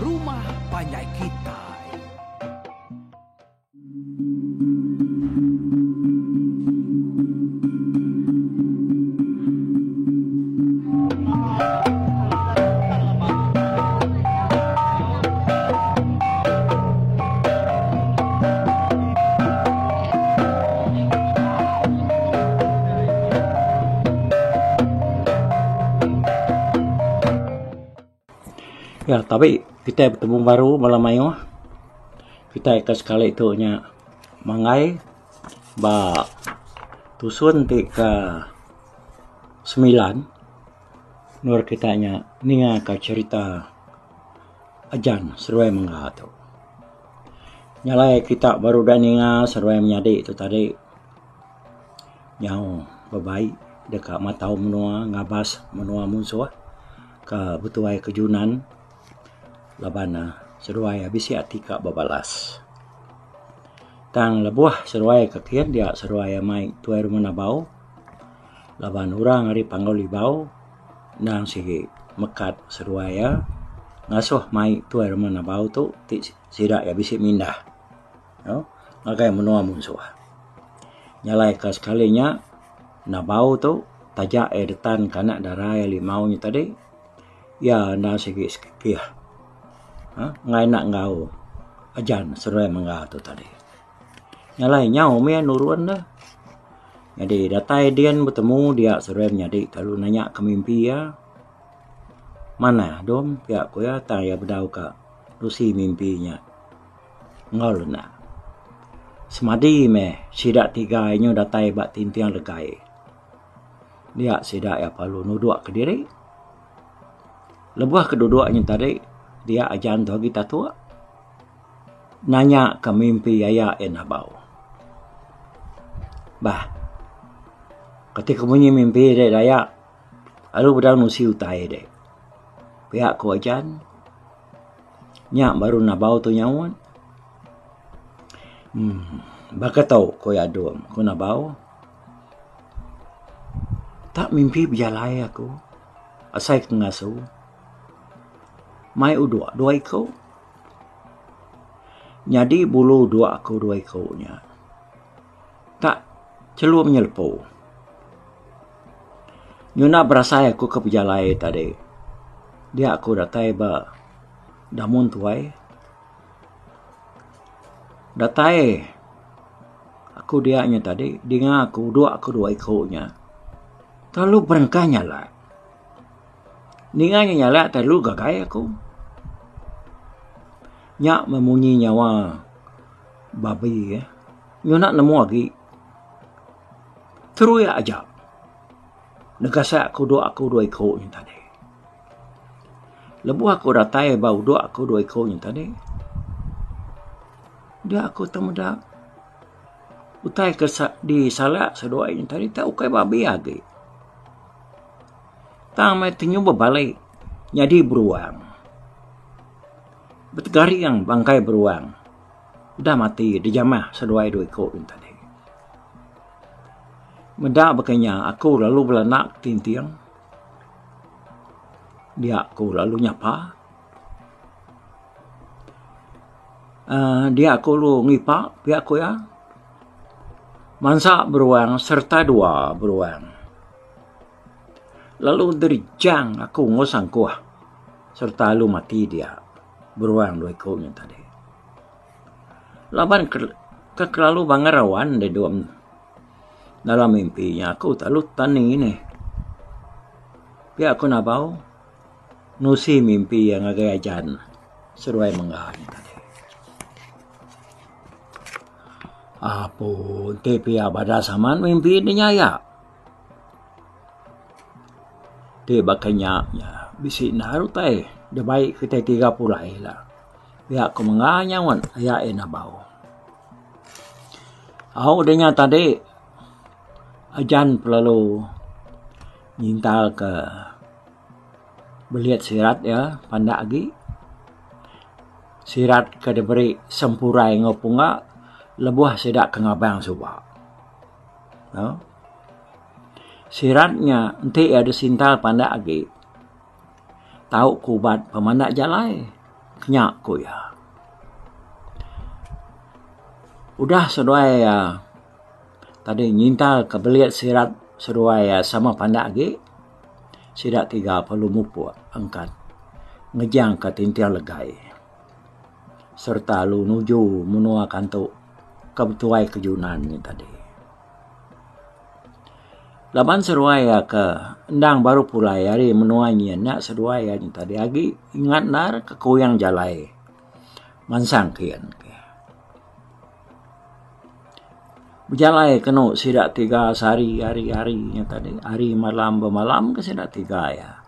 rumah panjai kitai. Ya tabi kitai betemu baru bala mayuh kitai ke sekali tu nya manggai ba tusun ti ke semilan endur kita nya ninga ka cherita Ajan seduai mengga tu. Nya alai kita baru udah ninga seduai menyadi tu tadi nyau bebai deka matau menua ngabas menua munsuh ke betuai ke Junan laban ne seduai bisi ati ka bebalas. Tang lebuh seduai ke kin dia seduai mai tuai rumah nabau laban orang ari Panggau Libau endang sigi mekat seduai iya ngasuh mai tuai rumah nabau tu ti sida iya bisi mindah ngagai menua munsuh. Nya alai ka sekali nya nabau tu taja iya detan ka anak dara iya limau nya tadi iya enda sigi sekikih uhh enggai enda enggau ajan seduai mengga tu tadi. Nya alai nyau mih nurun ne nyadi datai din betemu dia seduai menyadi lalu nanya ke mimpi iya. Manah dom pia ku iya tang iya bedau ka nusi mimpi nya enggau lenak. Semadi meh sida tiga inyu datai ba tinting legai. Dia sida iya perlu nudok kediri. Lebuh ke dudok nya tadi dia ajan tu agi tatuk nanya ka mimpi aya iya nabau. Bah kati ku munyi mimpi deh daya. Lalu bedau nusi utai deh. Pia ku ajan. Nya baru nabau tu nyaut. Uhh baka tu ku iya adung ku nabau. Tak mimpi bejalai aku asai ke ngasu. Mai udok dua iku. Nyadi bulu udok aku dua iku nya. Tak chelum nyelepu. Nyuna berasai aku ke pejalai tadi. Dia aku datai ba damun tuai. Datai aku dia nya tadi dinga aku dua aku dua iku nya. Terlalu berengkah nyalak. Ninga nya nyalak terlalu gagai aku. Nya memunyi nyawa babi eh. Nyuna nemu agi. Teruik aja negasak ku dua aku dua iku nya tadi. Lebuh aku datai ba udok aku dua iku nya tadi dia aku temeda utai ke disalak seduai nya tadi tau ukai babi agi. Tang meh tenyu bebali nyadi beruang. Betegaring bangkai beruang. Udah mati dijamah seduai dua iku nya tadi. Meda baka nya aku lalu belanda tinting dia aku lalu nyapa uhh dia aku lalu ngipa pia ku iya mansa beruang sereta dua beruang lalu derejang aku enggau sangkuh sereta lalu mati dia. Beruang dua iku nya tadi. Laban ke ke kelalu bangar rawan deh dom dalam mimpi nya aku terlalu tani neh. Pia ku nabau nusi mimpi iya ngagai ajan seduai mengga nya tadi. Apo enti pia badas amat mimpi ne nya aya. Ti baka nya bisi enda utai da bai kitai tiga pulai ila. Pia ku mengga nyaut aya iya nabau. Au da nya tadi ajan pelalu nyintal ka belit sirat iya pandak agi. Sirat ke diberi sempurai enggau pungga lebuh sida ke ngabang suba. Sirat nya enti iya disintal pandak agi tau ke ubat pemanda jalai. Kenya ku iya. Udah seduai iya tadi nyintal ke belit sirat seduai iya sama pandak agi sida tiga perlu mupuk angkat ngejang ka tinting legai sereta lalu nuju menua kantu ke betuai ke Junan nya tadi. Laban seduai iya ke endang baru pulai ari menua nyin nya seduai iya nya tadi agi ingat endar ke kuyang jalai mansang kiyen. Bejalai kenu sida tiga sehari hari hari nya tadi hari malam bemalam ke sida tiga iya.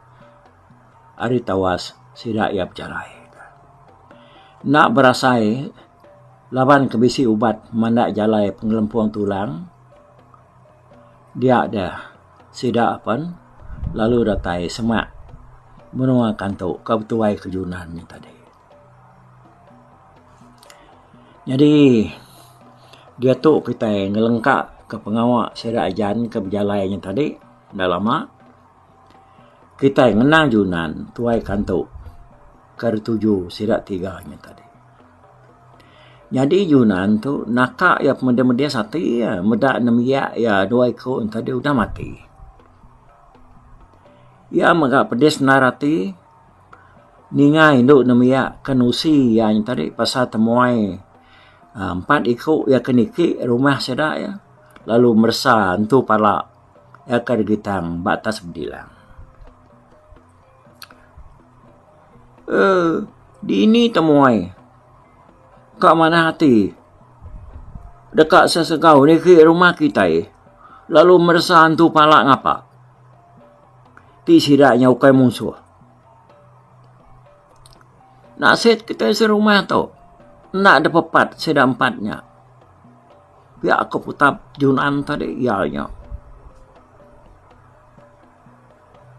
Ari tawas sida iya bejalai. Enda berasai laban ke bisi ubat manda jalai pengelempung tulang dia deh sida pen lalu datai semak menua kantu ke betuai ke Junan nya tadi. Nyadi diatu kitai ngelengka ke pengawa sida ajan ke bejalai nya tadi enda lama kitai ngenang junan tuai kantu ke dituju sida tiga nya tadi. Nyadi junan tu naka iya pemedis-medis ati iya meda nembiak iya dua iku ne tadi udah mati. Iya mega pedis endar ati. Ninga indu nembiak ke nusi iya nya tadi pasal temuai uhh empat iku iya ke niki rumah sida iya lalu meresa entu pala iya ke digitang ba atas bedilang. uhh dini temuai ka manah ati deka sesegau niki rumah kitai lalu meresa entu pala ngapa. Ti sida nya ukai munsuh. Nasit kitai serumah tu enda dep pepat sida empat nya. Pia ku putap Junan tadi iya nya.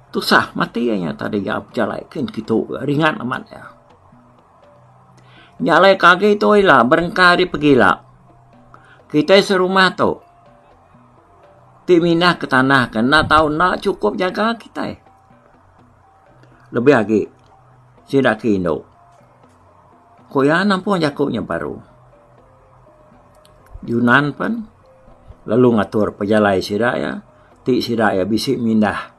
Tusah mati iya nya tadi iya bejalai kin kitu ringat amat iya. Nya alai ke agi tu ila berengkah ari pegila kitai serumah tu. Ti mindah ke tanah ke enda tau enda chukup jaga kitai. Lebih agi sida ke indu. Ku iya nampung jaku nya baru. Junan pen lalu ngatur pejalai sida iya ti sida iya bisi mindah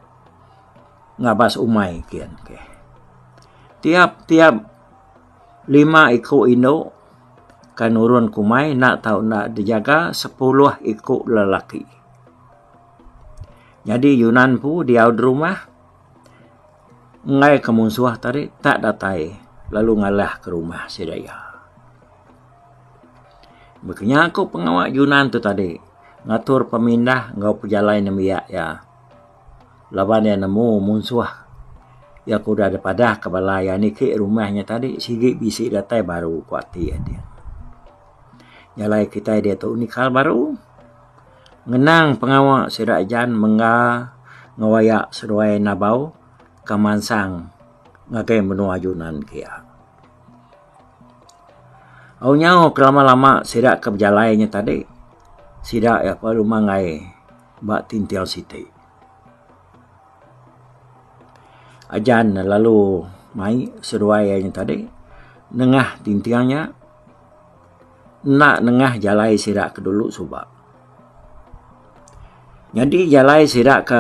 ngabas umai kian ke. Tiap tiap lima iku indu. Ka nurun ke umai enda tau enda dijaga sepuluh iku lelaki. Nyadi Yunan empu diau derumah enggai ke munsuh tadi tak datai lalu ngalah ke rumah sida iya. Baka nya ku pengawa Yunan tu tadi ngatur pemindah enggau pejalai nembiak iya. Laban iya nemu munsuh iya ke udah dipadah ke bala iya niki rumah nya tadi sigi bisi datai baru ku ati iya din. Nya alai kitai diatu nikal baru ngenang pengawa sida ajan mengga enggau aya seduai nabau ke mansang ngagai menua Junan kiya. Au nyau ke lama-lama sida ke bejalai nya tadi sida iya perlu manggai. Ba tinting siti. Ajan lalu mai seduai iya nya tadi nengah tinting nya enda nengah jalai sida ke dulu suba. Nyadi jalai sida ke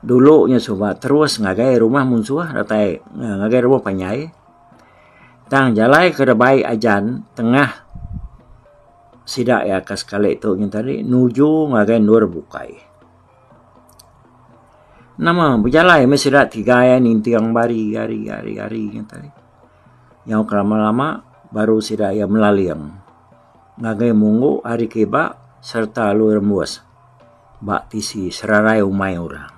dulu nya suba terus ngagai rumah munsuh datai ngagai rumah panjai tang jalai ke dibai ajan tengah. Sida iya ke sekali tu nyin tadi nuju ngagai endur bukai. Nama bejalai meh sida tiga iya ninting ba hari hari hari hari nyin tadi. Nyau ke lama lama baru sida iya melaling ngagai munggu ari kiba sereta lalu rembus ba tisi serarai umai orang.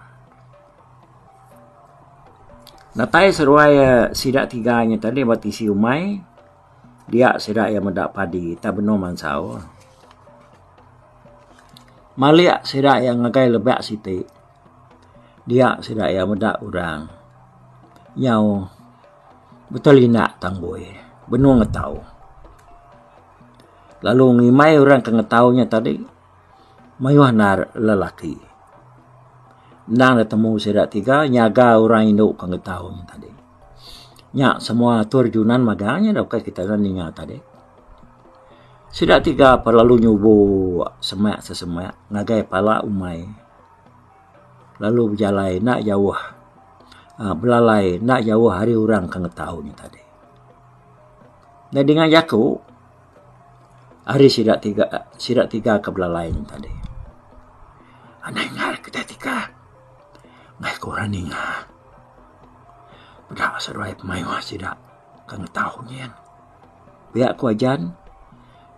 Datai seduai sida tiga nya tadi ba tisi umai. Dia sida iya meda padi tak benung mansau. Malik sida iya ngagai lebak siti. Dia sida iya meda orang nyau betelinak tanggui benung ngetau. Lalu ngimbai orang ke ngetau nya tadi mayuh endar lelaki. Endang da temu sida tiga nyaga orang indu ke ngetau nya tadi. Nya semua atur Junan magang nya ukai kita enda ninga tadi. Sida tiga perlu nyubok semak sesemak ngagai pala umai lalu bejalai enda jauh aaa belalai enda jauh ari orang ke ngetau nya tadi. Enda dinga jaku ari sida tiga sida tiga ke belalai nya tadi. Anang ingat kitai tiga meh ku orang ninga peda seduai pemayuh sida ke ngetau nyin. Pia ku ajan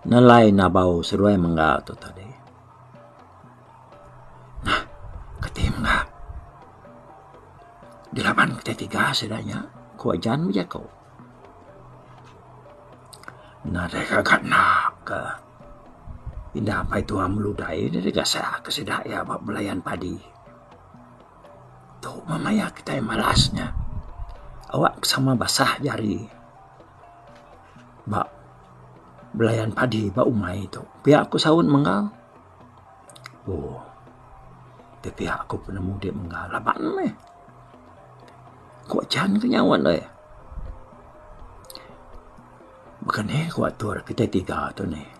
nelai nabau seduai mengga tu tadi. Nah keti mengga dilaban kitai tiga sida nya ku ajan bejaku. Nadai gaga enda ka indah apai tuha meludai deh gasak ke sida iya ba belayan padi. Tu meh maya kitai malas nya awak sama basah jari ba belayan padi ba umai tu. Pia ku saut mengga uhh ti pia ku penemu dek mengga laban meh. Ku chan ke nyaut deh. Baka ni ku atur kitai tiga tu nih.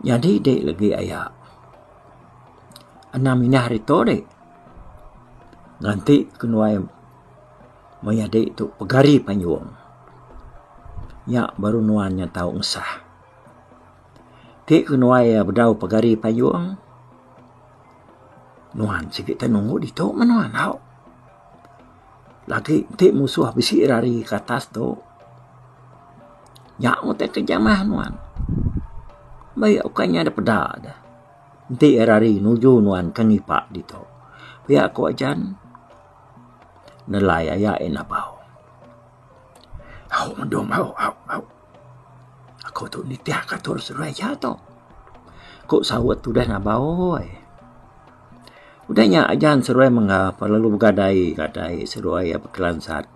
Nyadi dek lagi aya anang mindah ari tu dek nganti kenuai maya dek tu pegari payung nya baru nuan nya tau ngesah. Ti kenuai bedau pegari payung. Nuan sigi tai nunggu ditu meh nuan au. Lagi enti musuh bisi rari ke atas tu nya meh tai ke jamah nuan. Bai ukai nya da peda deh. Enti rari nuju nuan ke ngipa ditu. Pia ku ajan nelai aya en abau. Au mendum au au au. Aku tu nitih ka atur seduai aja tu. Ku saut tudah nabau ai. Udah nya ajan seduai mengga lalu begadai gadai seduai iya bekelansat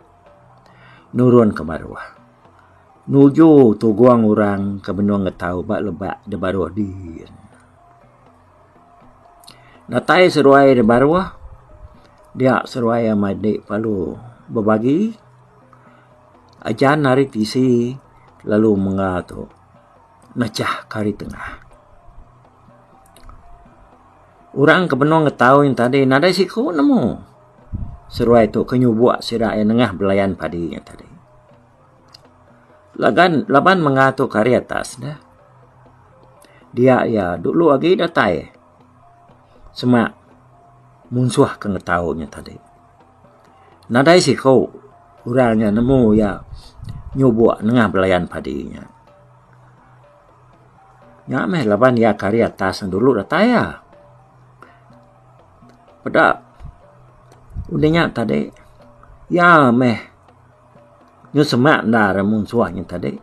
nurun ke baruh. Nuju tugung orang ke benung ngetau ba lebak da baruh din. Datai seduai da baruh dia seduai iya madi perlu bebagi. Ajan ari tisi lalu mengga tu mechah ke ari tengah. Orang ke benung ngetau nya tadi nadai siku nemu seduai tu ke nyubok sida iya nengah belayan padi nya tadi. Laban laban mengga tu ke ari atas ne dia iya dulu agi datai semak munsuh ke ngetau nya tadi. Nadai siku orang nya nemu iya nyubok nengah belayan padi nya. Nya meh laban iya ke ari atas ne dulu datai iya. Peda udah nya tadi iya meh nyau semak endar munsuh nya tadi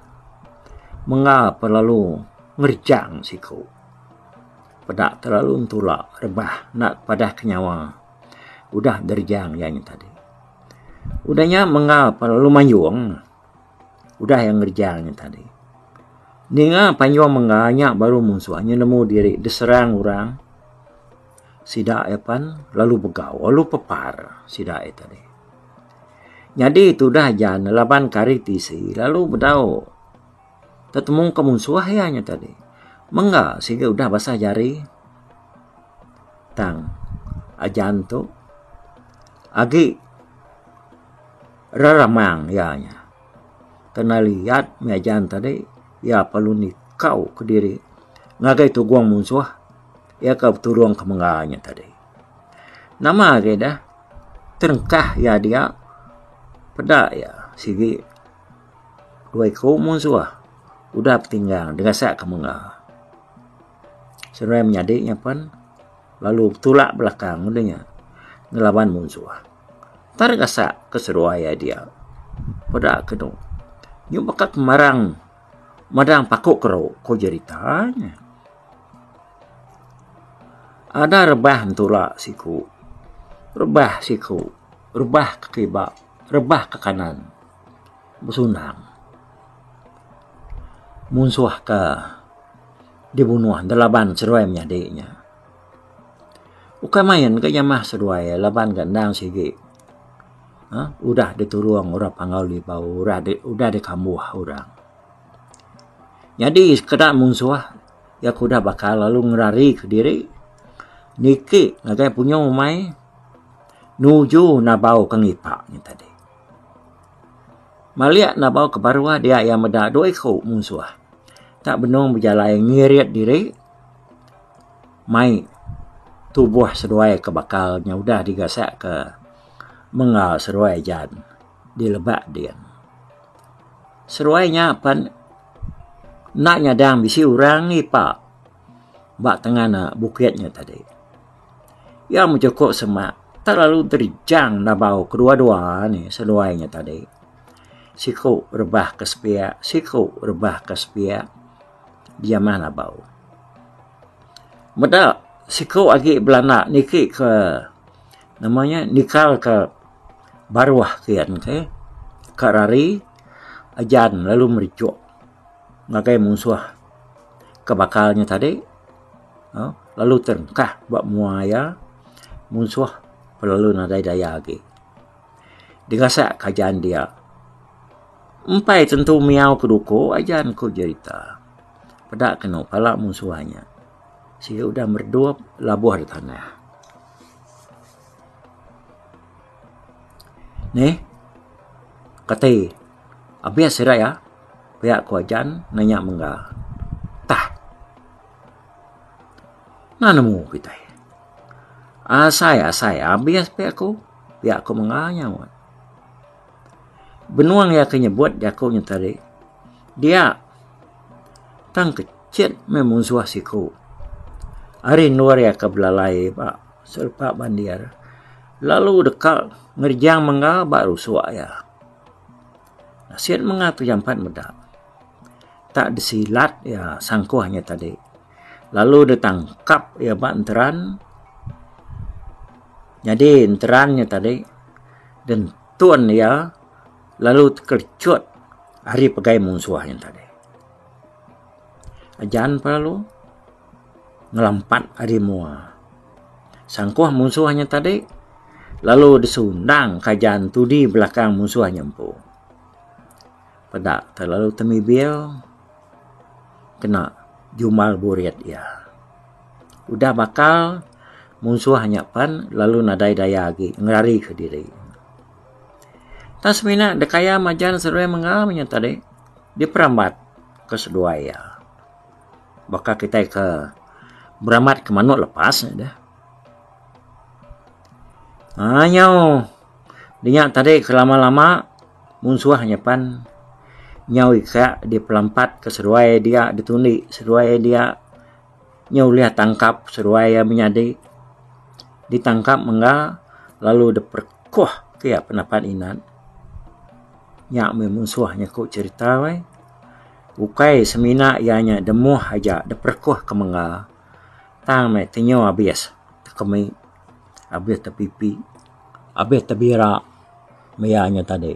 mengga pelalu ngerejang siku. Peda terlalu entula rebah enda padah ke nyawa. Udah derejang iya nya tadi. Udah nya mengga lalu mayung udah iya ngerejang nya tadi. Ninga payung mengga nya baru munsuh nya nemu diri diserang orang sida iya pan lalu begau lalu pepar sida iya tadi. Nyadi tudah aja ne laban kari tisi lalu bedau tetemu ka munsuh iya nya tadi. Mengga sigi udah basah jari tang ajan tu agi reramang iya nya. Kena liat meh ajan tadi iya perlu nikau kediri ngagai tugong munsuh iya ka betulung ke mengga nya tadi. Nama agi deh terengkah iya dia peda iya sigi. Dua iku munsuh udah betinggang digasak ke mengga. Seduai menyadi nya pen lalu betulak belakang udah nya ngelaban munsuh. Tar gasak ke seduai iya dia peda kenu nyu baka kemarang madang paku keru ku jerita nya. Ada rebah entula siku rebah siku rebah ke kiba rebah ke kanan. Besunang munsuh ke dibunuh delaban seduai menyadi nya. Ukai main ke jamah seduai laban ke endang sigi. Udah ditulung orang Panggau Libau udah udah dikambuh orang. Nyadi sekeda munsuh iya ke udah bakal lalu ngerari kediri niki ngagai punyu umai nuju nabau ke ngipa nya tadi. Malik nabau ke baruh dia iya meda dua iku munsuh tak benung bejalai ngirit diri mai tubuh seduai ke bakal nya udah digasak ke Menga seduai jan di lebak din. Seduai nya pen enda nyadang bisi orang ngipa ba tengan bukit nya tadi. Iya mejuku semak tak lalu terejang nabau kedua-dua ne seduai nya tadi. Siku rebah ke sepiak, siku rebah ke sepiak dijamah nabau. Meda siku agi belanda niki ke Nama nya nikal ka baruh kian ke ka rari ajan lalu merijuk ngagai munsuh ke bakal nya tadi uhh lalu terengkah ba mua iya munsuh lalu nadai daya agi. Digasak ka ajan dia empai tentu miau ke duko ajan ku jerita peda kenu pala munsuh nya sigi udah meredup labuh da tanah. Neh kati abis sida iya pia ku ajan nanya mengga. Tah enda nemu kitai asai asai abis pia ku pia ku mengga nyaut. Benung iya ke nyebut jaku nya tadi dia tang kecit meh munsuh siku ari endur iya ke belalai ba serepa bandir lalu deka ngerejang mengga ba rusuk iya. Nasit mengga tu jampat meda tak disilat iya sangkuh nya tadi lalu ditangkap iya ba enteran nyadi enteran nya tadi dentun iya lalu tekerecut ari pegai munsuh nya tadi. Ajan pelalu ngelampat ari mua. Sangkuh munsuh nya tadi lalu disundang ka ajan tudi belakang munsuh nya empu. Peda telalu temibil kena jumal burit iya. Udah bakal munsuh nya pen lalu nadai daya agi ngerarika diri. Tang semina deka majan seduai mengga meh nya tadi diperambat ke seduai iya. Baka kitai ke beramat ke manuk lepas ne deh. Aaa nyau dinya tadi ke lama lama munsuh nyepan nyau ika dipelampat ke seduai dia ditundi seduai dia nyau ulih tangkap seduai iya menyadi. Ditangkap mengga lalu diperekuh ke iya penapat inat. Nya meh munsuh nya ku cherita weh. Ukai semina iya nya demuh aja diperekuh ke mengga tang meh tenyo abis tekemi abis tepipi abis tebira maya nya tadi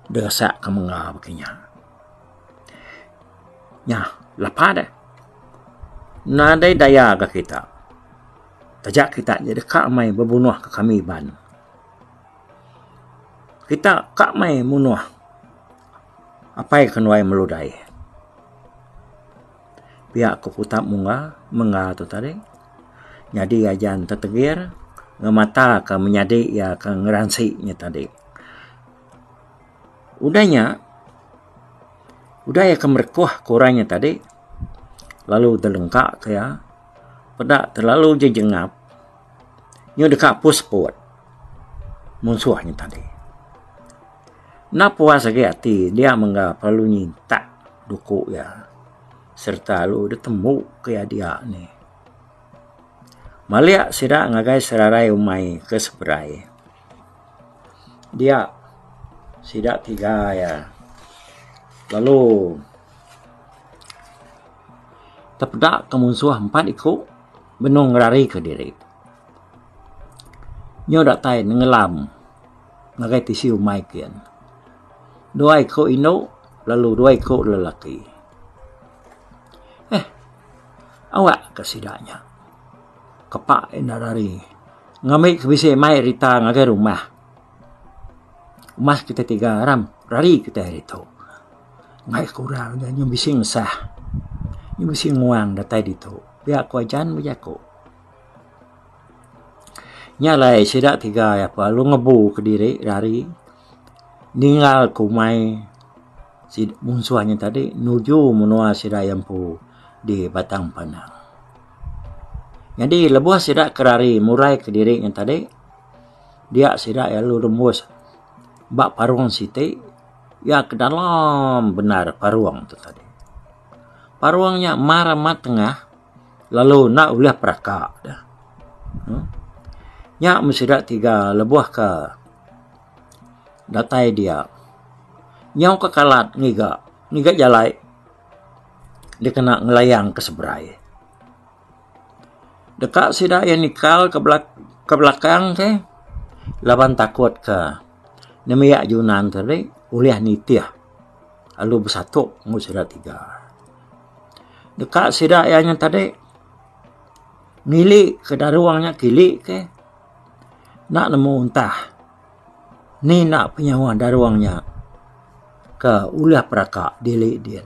diresak ke mengga baka nya. Nya lepa deh nadai daya ga kita taja kita deka meh bebunuh ka kami iban. Kita ka meh munuh apai kenuai meludai. Pia ku putap mungga mengga tu tadi nyadi ajan tetegir ngemata ka menyadi iya ke ngeransi nya tadi. Udah nya udah iya ke merekuh ke orang nya tadi lalu telengka ke iya peda terlalu jejengap. Nyu deka pus put munsuh nya tadi. Enda puas agi ati dia mengga perlu nyintak duku iya sereta lalu ditemu ke iya dia nih. Malik sida ngagai serarai umai ke seberai. Dia sida tiga iya lalu tepeda ke munsuh empat iku. Benung ngerarika diri. Nyu datai nengelam ngagai tisi umai kin. Dua iku indu lalu dua iku lelaki. Eh awak ka sida nya kepak enda rari ngambi ke bisi mai rita ngagai rumah. Umas kitai tiga aram rari kitai ari tu. Enggai ke orang nya nyau bisi ngesah nyau bisi nguang datai ditu pia ku Ajan bejaku. Nya alai sida tiga iya lalu ngebu kediri rari ninggal ke umai munsuh nya tadi nuju menua sida iya empu di Batang Panang. Nyadi lebuh sida ke rari murai kediri nya tadi dia sida iya lalu rembus ba parung siti iya ke dalam bendar parung tu tadi. Parung nya mar amat tengah lalu enda ulih peraka deh. Nya meh sida tiga lebuh ke datai dia nyau ke kalat ngiga ngiga jalai dikena ngelayang ke seberai. Deka sida iya nikal ke ke belakang ke laban takut ke nembiak Junan tadi ulih nitih lalu besatup enggau sida tiga. Deka sida iya nya tadi ngili ke darung nya kili ke enda nemu entah ni enda penyauh darung nya ke ulih peraka dili din.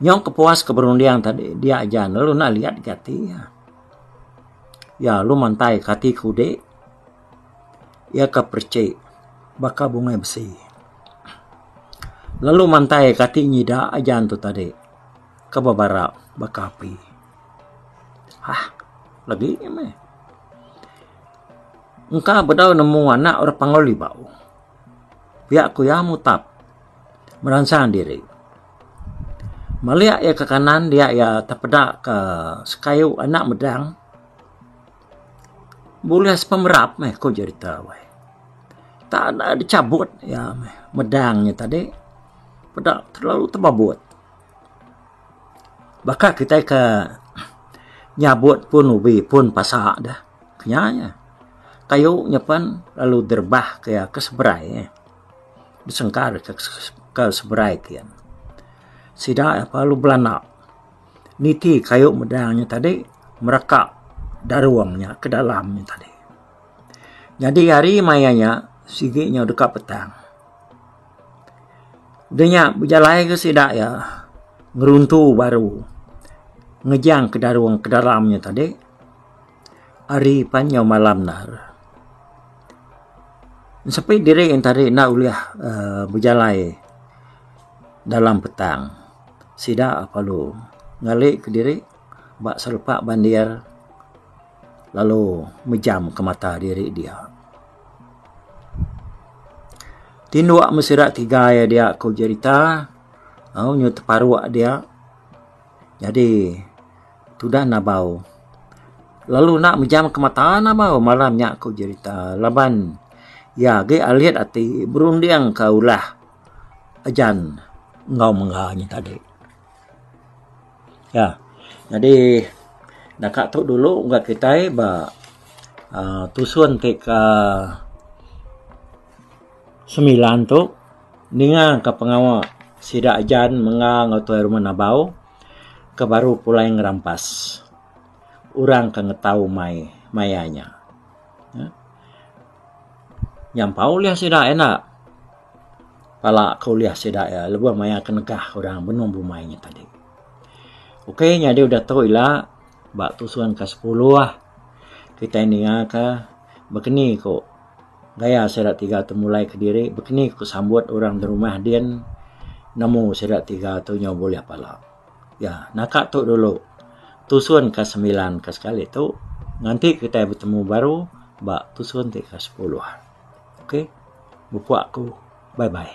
Nyau kepuas ke berunding tadi dia aja lalu enda liat ga ati iya. Iya lalu mantai ke ati ke udik iya ke perechik baka bungai besi. Lalu mantai ke ati nyida ajan tu tadi ke bebara baka api. Hah lagi meh. Engka bedau nemu anak orang Panggau Libau. Pia ku iya mutap meransang diri. Malik iya ke kanan dia iya tepeda ke sekayu anak medang bulih sepemerap meh ku jerita weh. Tak ada dichabut iya meh medang nya tadi peda terlalu tebabut. Baka kitai ke nyabut pun ubi pun pasa deh nya nya. Kayu nya pen lalu derebah ke iya ke seberai disengkar ke seberai kian. Sida iya lalu belanda niti kayu medang nya tadi meraka darung nya ke dalam nya tadi. Nyadi hari maya nya sigi nyau deka petang. Udah nya bejalai ke sida iya ngeruntu baru ngejang ke darung ke dalam nya tadi hari pan nyau malam nar. Sepi diri enti enda ulih uhh bejalai dalam petang sida perlu ngali kediri ba selepa bandir lalu mejam ke mata diri dia. Tinduk meh sida tiga iya dia ku jerita au nyu teparuk dia nyadi tudah nabau lalu enda mejam ke mata nabau malam nya ku jerita laban iya agi alit ati berunding ka ulah ajan enggau mengga nya tadi. Ya nyadi naka tu dulu ga kitai ba uhh tusun ti ka semilan tu ninga ka pengawa sida ajan menga enggau tuai rumah nabau ke baru pulai ngerampas orang ke ngetau mai maya nya. Nyampau ulih sida enda. Pala ke ulih sida iya lebuh maya ke negah orang benung bumai nya tadi. Ok nyadi udah tu ila ba tusun ke sepuluh kitai ninga ka bekeni ku gaya sida tiga tu mulai kediri bekeni ku sambut orang da rumah din nemu sida tiga tu nyau bulih pala. Ya naka tu dulu tusun ke semilan ke sekali tu nganti kitai betemu baru ba tusun ti ke sepuluh. Ok. Mupuk aku. Bye bye.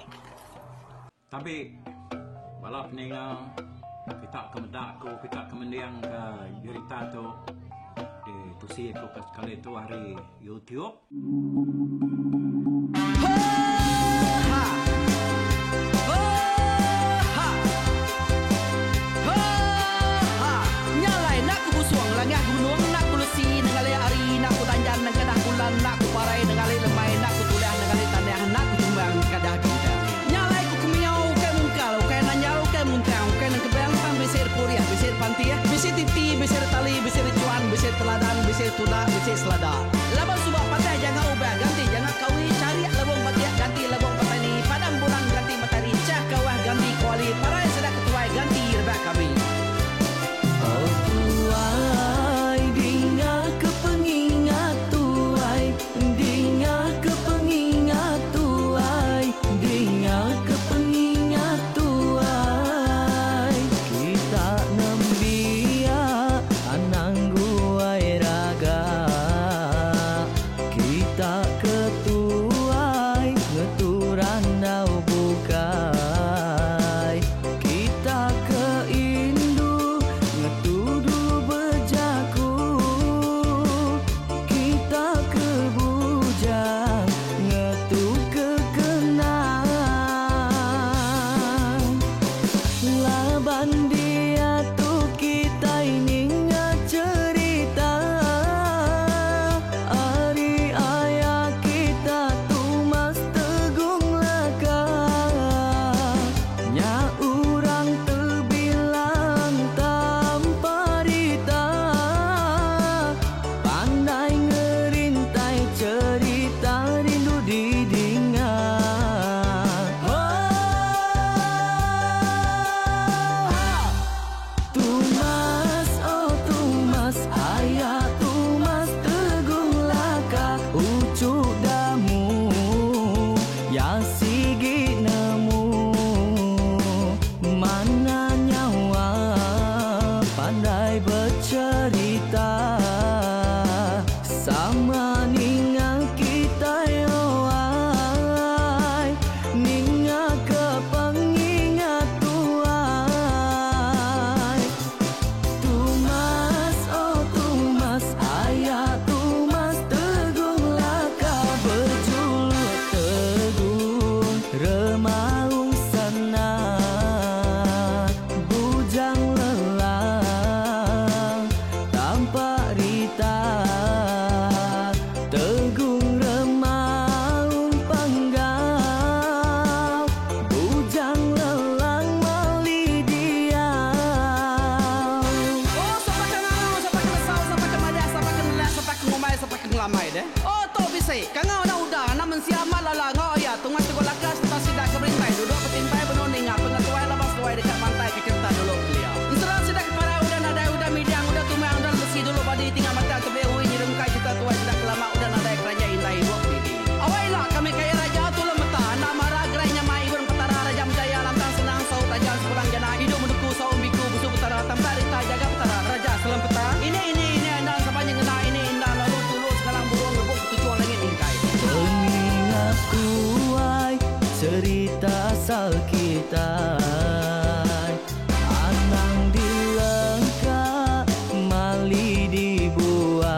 Tabi bala peninga kita ke meda aku kita ke mending ke jerita tu di tusi aku ke sekali tu ari YouTube. Uchu Damu Ya sigi nemu Mana nyawa pandai becerita Sama ninga kitai oh ai Ninga ke pengingat tuai Tumas oh Tumas aya Tumas Tegung Laka bejuluk Tegung Remaung Sana Bujang Lelang Tampak Rita Tegung Remaung Panggau Bujang Lelang Mali Diau. Oh, sapa ke ngangau, sapa ke nesau, sapa ke madah, sapa ke nelah, sapa ke ngumbai, sapa ke ngelamai deh. Oh, tu bisi. Kangau enda udah, anak mensia amat lala enggau iya tungai tegul laka sereta sida ke berintai duduk betimpai benung ninga pengetuai laban seduai deka mantai ke cherita dulu kelia. Ensera sida ke parai udah nadai udah midang udah tumang udah lesi dulu badi tinggal batang tebih ui nyerungkai cherita tuai sida ke lama udah nadai keranjai indai ibup didi. Awai ila kami kaya raja tulung meta enda mara gerai nyamai ibun petara raja menjaya lantang senang saut raja sepulang jana idup menuku saum biku busu petara tampak rita jaga petara raja selempeta ini ini ini endang sapa nyengena ini enda lalu tulu sekalang burung rebuk ketuchung langit mingkai. Pengingat tuai cerita asal kitai Anang dilengka mali dibuai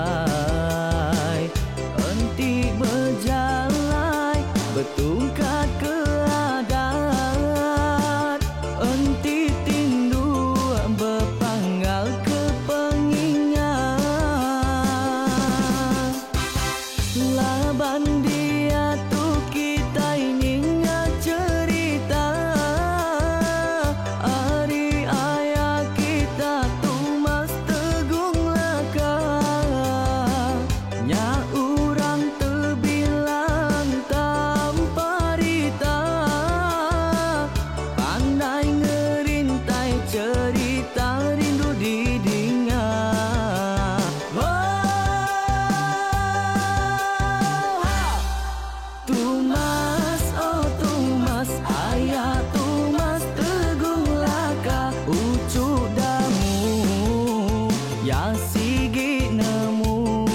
Enti bejalai betungkat ke adat Enti tinduk bepanggal ke pengingat Laban diatu kitai ninga cherita ari aya kita Tumas Tegung Laka Nya urang tebilang tanpa rita Pandai ngerintai cherita rindu didinga Oh ha! Tumas oh Tumas aya Tumas Tegung Laka Uchu Damu Ya sigi nemu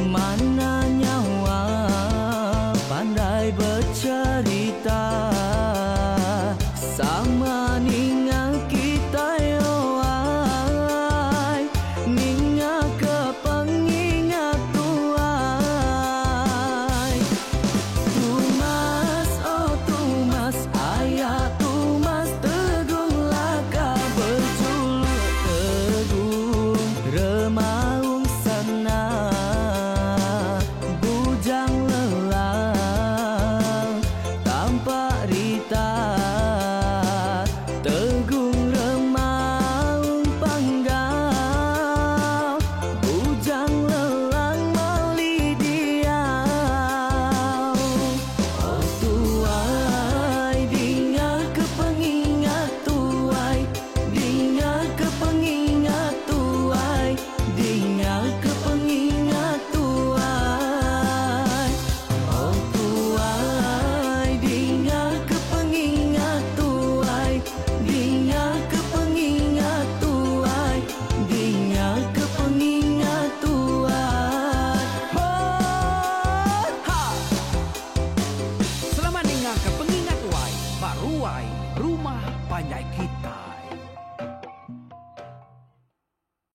Mana nyawa pandai becherita Sama ninga kitai oh ai Ninga ke pengingat tuai Tumas oh Tumas aya Tumas Tegung Laka bejuluk Tegung Remaung Sana Bujang Lelang Tampak Rita Tegung Remaung Panggau Bujang Lelang Mali Diau Oh tuai dinga ke pengingat tuai Dinga ke pengingat tuai Dinga ke pengingat tuai Oh tuai dinga ke pengingat tuai Dinga ke pengingat tuai Dinga ke pengingat tuai Oh Ha! Selamat ninga ke pengingat tuai ba ruai rumah panjai kita.